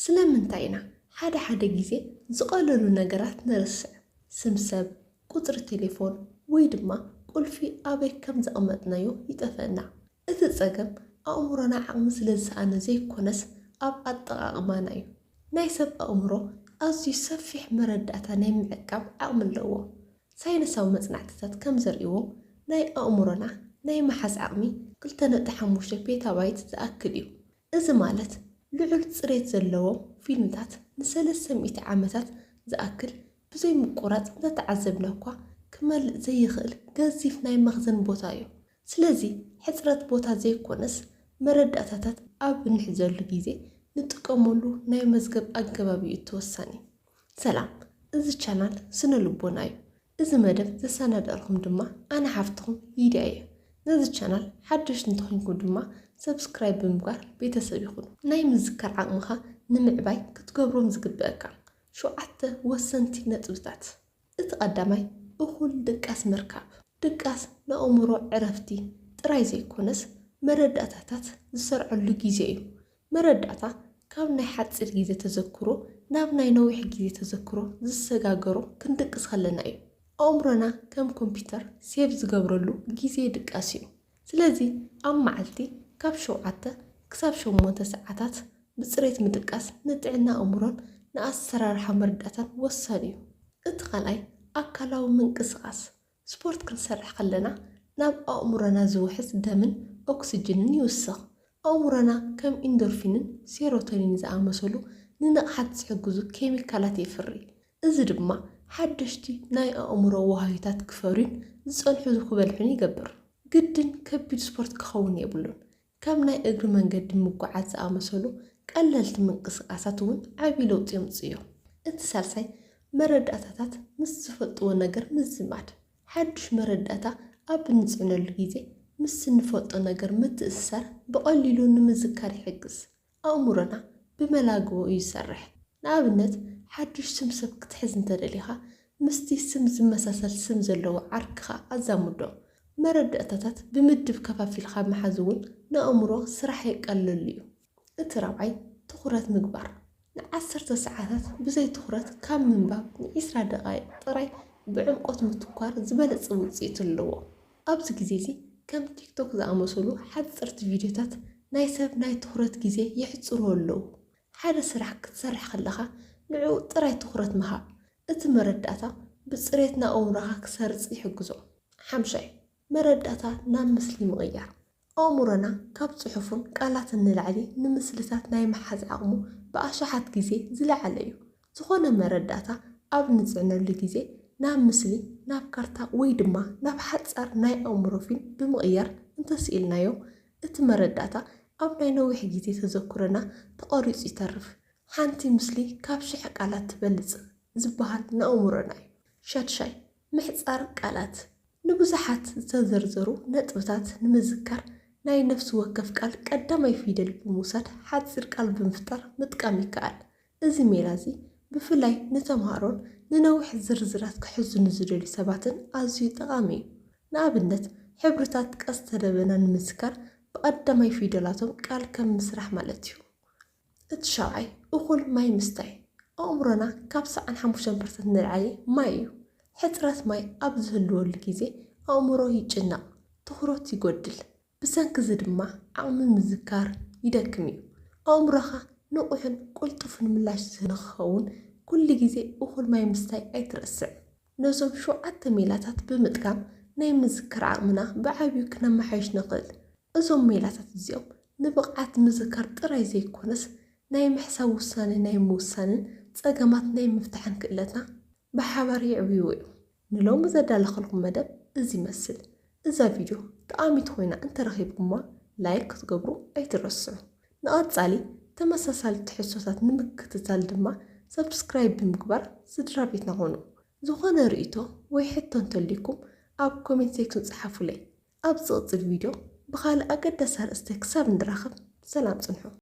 ስለምንታይ ኢና ሓደ ሓደ ግዜ ዝቐለሉ ነገራት ንርስዕ? ስም ሰብ፣ ቁጽሪ ቴሌፎን ወይ ድማ ቁልፊ ኣበይ ከም ዘቐመጥናዮ ይጠፍኣና። እቲ ጸገም ኣእምሮና ዓቕሚ ስለ ዝሰኣነ ዘይኮነስ ኣብ ኣጠቓቕማና እዩ። ናይ ሰብ ኣእምሮ ኣዝዩ ሰፊሕ መረዳእታ ናይ ምዕቃብ ዓቕሚ ኣለዎ። ሳይንሳዊ መጽናዕትታት ከም ዘርእይዎ ናይ ኣእምሮና ናይ ምሓዝ ዓቕሚ ክልተ ነጥቢ ሓሙሽተ ፔታባይት ዝኣክል እዩ። እዚ ማለት ልዑል ጽሬት ዘለዎም ፊልምታት ንሰለስተ ሚእቲ ዓመታት ዝኣክል ብዘይ ምቁራጽ እንተተዓዘብና እኳ ክመልእ ዘይኽእል ገዚፍ ናይ መኽዘን ቦታ እዩ። ስለዚ ሕጽረት ቦታ ዘይኮነስ መረዳእታታት ኣብ እንሕዘሉ ግዜ ንጥቀመሉ ናይ መዝገብ ኣገባብ እዩ እቲ ወሳኒ። ሰላም፣ እዚ ቻናል ስነ ልቦና እዩ። እዚ መደብ ዘሰናዳእልኩም ድማ ኣነ ሓፍትኹም ሊድያ እየ። ነዚ ቻናል ሓደሽቲ እንተኾይንኩም ድማ ሰብስክራይብ ብምግባር ቤተሰብ ይኹኑ። ናይ ምዝካር ዓቕምኻ ንምዕባይ ክትገብሮም ዝግበአካ ሸውዓተ ወሰንቲ ነጥብታት። እቲ ቀዳማይ እኹል ድቃስ ምርካብ። ድቃስ ንኣእምሮ ዕረፍቲ ጥራይ ዘይኮነስ መረዳእታታት ዝሰርዐሉ ግዜ እዩ። መረዳእታ ካብ ናይ ሓጺር ግዜ ተዘክሮ ናብ ናይ ነዊሕ ግዜ ተዘክሮ ዝሰጋገሮ ክንድቅስ ከለና እዩ። ኣእምሮና ከም ኮምፒውተር ሴቭ ዝገብረሉ ግዜ ድቃስ እዩ። ስለዚ ኣብ መዓልቲ ካብ ሸውዓተ ክሳብ ሸሞንተ ሰዓታት ብጽሬት ምድቃስ ንጥዕና ኣእምሮን ንኣሰራርሓ መረዳእታን ወሳኒ እዩ። እቲ ካልኣይ ኣካላዊ ምንቅስቓስ። ስፖርት ክንሰርሕ ከለና ናብ ኣእምሮና ዝውሕዝ ደምን ኦክስጅንን ይውስኽ። ኣእምሮና ከም ኢንዶርፊንን ሴሮቶኒን ዝኣመሰሉ ንንቕሓት ዝሕግዙ ኬሚካላት የፍሪ። እዚ ድማ ሓደሽቲ ናይ ኣእምሮ ዋህዮታት ክፈርዩን ዝጸንሑ ክበልሑን ይገብር። ግድን ከቢድ ስፖርት ክኸውን የብሉን። ከም ናይ እግሪ መንገዲ ምጉዓዝ ዝኣመሰሉ ቀለልቲ ምንቅስቓሳት እውን ዓቢ ለውጢ የምጽኡ እዮም። እቲ ሳልሳይ መረዳእታታት ምስ ዝፈልጥዎ ነገር ምዝማድ። ሓድሽ መረዳእታ ኣብ እንጽዕነሉ ግዜ ምስ እንፈልጦ ነገር ምትእስሳር ብቐሊሉ ንምዝካር ይሕግዝ። ኣእምሮና ብመላግቦ እዩ ዝሰርሕ። ንኣብነት ሓድሽ ስም ሰብ ክትሕዝ እንተደሊኻ ምስቲ ስም ዝመሳሰል ስም ዘለዎ ዓርክኻ ኣዛምዶ። መረዳእታታት ብምድብ ከፋፊልካ ምሓዝ እውን ንኣእምሮ ስራሕ የቀልለሉ እዩ። እቲ ራብዓይ ትኹረት ምግባር። ንዓሰርተ ሰዓታት ብዘይ ትኹረት ካብ ምንባብ ንዒስራ ደቓይቕ ጥራይ ብዕምቆት ምትኳር ዝበለጸ ውጽኢት ኣለዎ። ኣብዚ ግዜ እዚ ከም ቲክቶክ ዝኣመሰሉ ሓጸርቲ ቪድዮታት ናይ ሰብ ናይ ትኹረት ግዜ የሕጽርዎ ኣለዉ። ሓደ ስራሕ ክትሰርሕ ከለኻ ንዕኡ ጥራይ ትኹረት ምሃብ። እቲ መረዳእታ ብጽሬት ናብ ኣእምሮኻ ክሰርጽ ይሕግዞ። ሓምሻይ መረዳእታ ናብ ምስሊ ምቕያር። ኣእምሮና ካብ ጽሑፍን ቃላትን ንላዕሊ ንምስልታት ናይ ምሓዝ ዓቕሙ ብኣሽሓት ግዜ ዝለዓለ እዩ። ዝኾነ መረዳእታ ኣብ ንጽዕነሉ ግዜ ናብ ምስሊ፣ ናብ ካርታ ወይ ድማ ናብ ሓጻር ናይ ኣእምሮ ፊልም ብምቕያር እንተስኢልናዮ እቲ መረዳእታ ኣብ ናይ ነዊሕ ግዜ ተዘክሮና ተቐሪጹ ይተርፍ። ሓንቲ ምስሊ ካብ ሽሕ ቃላት ትበልጽ ዝበሃል ንኣእምሮና እዩ። ሻድሻይ ምሕጻር ቃላት። ንብዙሓት ዝተዘርዘሩ ነጥብታት ንምዝካር ናይ ነፍሲ ወከፍ ቃል ቀዳማይ ፊደል ብምውሳድ ሓጺር ቃል ብምፍጣር ምጥቃም ይከኣል። እዚ ሜላ እዚ ብፍላይ ንተምሃሮን ንነዊሕ ዝርዝራት ክሕዙ ንዝደልዩ ሰባትን ኣዝዩ ጠቓሚ እዩ። ንኣብነት ሕብርታት ቀስተ ደበና ንምዝካር ብቐዳማይ ፊደላቶም ቃል ከም ምስራሕ ማለት እዩ። እቲ ሻውዓይ እኹል ማይ ምስታይ። ኣእምሮና ካብ ሰብዓን ሓሙሽተን ፐርሰንት ንላዕሊ ማይ እዩ። ሕጽረት ማይ ኣብ ዝህልወሉ ግዜ ኣእምሮ ይጭነቕ፣ ትኹረት ይጎድል። ብሰንኪ እዚ ድማ ዓቕሚ ምዝካር ይደክም እዩ። ኣእምሮኻ ንቑሕን ቅልጡፍን ምላሽ ዝህብ ንክኸውን ኩሉ ግዜ እኹል ማይ ምስታይ ኣይትረስዕ። ነዞም ሸውዓተ ሜላታት ብምጥቃም ናይ ምዝካር ዓቕምና ብዓብዩ ክነመሓይሽ ንኽእል። እዞም ሜላታት እዚኦም ንብቕዓት ምዝካር ጥራይ ዘይኮነስ ናይ ምሕሳብ ውሳነ ናይ ምውሳንን ጸገማት ናይ ምፍታሕን ክእለትና ብሓባር የዕብይዎ እዮም። ንሎሚ ዘዳለኸልኩም መደብ እዚ ይመስል። እዛ ቪድዮ ጠቓሚት ኮይና እንተረኺብኩማ ላይክ ክትገብሩ ኣይትረስዑ። ንቐጻሊ ተመሳሳሊ ትሕዝቶታት ንምክትታል ድማ ሰብስክራይብ ብምግባር ስድራ ቤትና ኾኑ። ዝኾነ ርእይቶ ወይ ሕቶ እንተልይኩም ኣብ ኮሜንት ሴክሽን ጸሓፉለይ። ኣብ ዝቕጽል ቪድዮ ብኻልእ ኣገዳሲ ኣርእስቲ ክሳብ እንራኸብ ሰላም ጽንሑ።